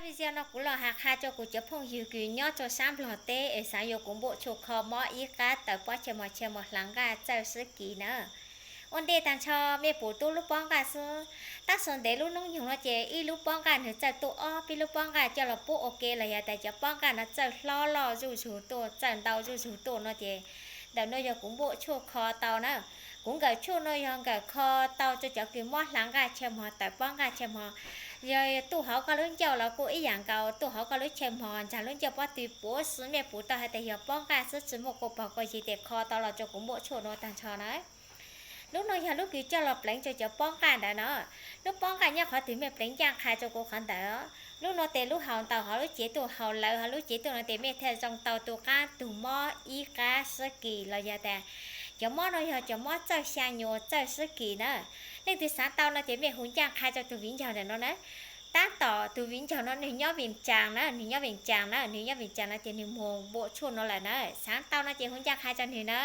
Video no kuv los has qha rua kuv cov phooj ywg kws nyob rua saab Nplog teb es xaav yuav kuv npuaj tshuaj kho mob ib qab tawm pob chaw mog, chaw mog hlaav nqaj txawj sib kis na. Ua ntej taag nrho mej pum tub lub pob nqaj xwb. Tab sis ntev lub noob nyoog no ces ib lub pob nqaj nwg txawj tuaj ob peb lub pob nqaj coj los pub ua ke los yog tas cov pob nqaj no txawj hlob loj zuj zug tuaj, txawj ntau zuj zug tuaj no ces ntawm no yog kuv npuaj tshuaj kho tau na. Kuv nkawm tshuaj no yog nkawm kho tau rua cov kws mob hlaav nqaj chaw mog, tawm pob nqaj chaw mog. Yog tuaj hauv koj lub ncauj los kuj ib yaam nkaus, tuaj hauv koj lub chaw mog, ntsaag lub ncauj pob tw puv xwb, mej pum tau has tas yog pob nqaj xwb tsi muaj kua pog kua yig tes kho tau los rua kuv npuaj tshuaj no taag nrho na. Lub no yog lub kws coj los pleev rua cov pob nqaj ntawd na. Lub pob nqaj nyob qhov twg mej pleev ncaaj qha rua kuv qhov ntawd. Lub no tes lub haus ntaus hauv lub cev tuaj, haus lawv hauv lub cev tuaj no tes mej thiaj zoo tau tug qaab tug mob ib qab sib kis los yog tas cov mob no yog cov mob txawj xyaa nyuas txawj sib kis na. Leej twg xaav tau no ces mej hu ncaaj qha rua tug viv ncaus ntawm no na. Tab tom tug viv ncaus no nwg nyob Vees Cas na, nwg nyob Vees Cas na, nwg nyob Vees Cas no ces nwg moog npuaj tshuaj no lawm na. Xaav tau no ces hu ncaaj qha rua nwg na.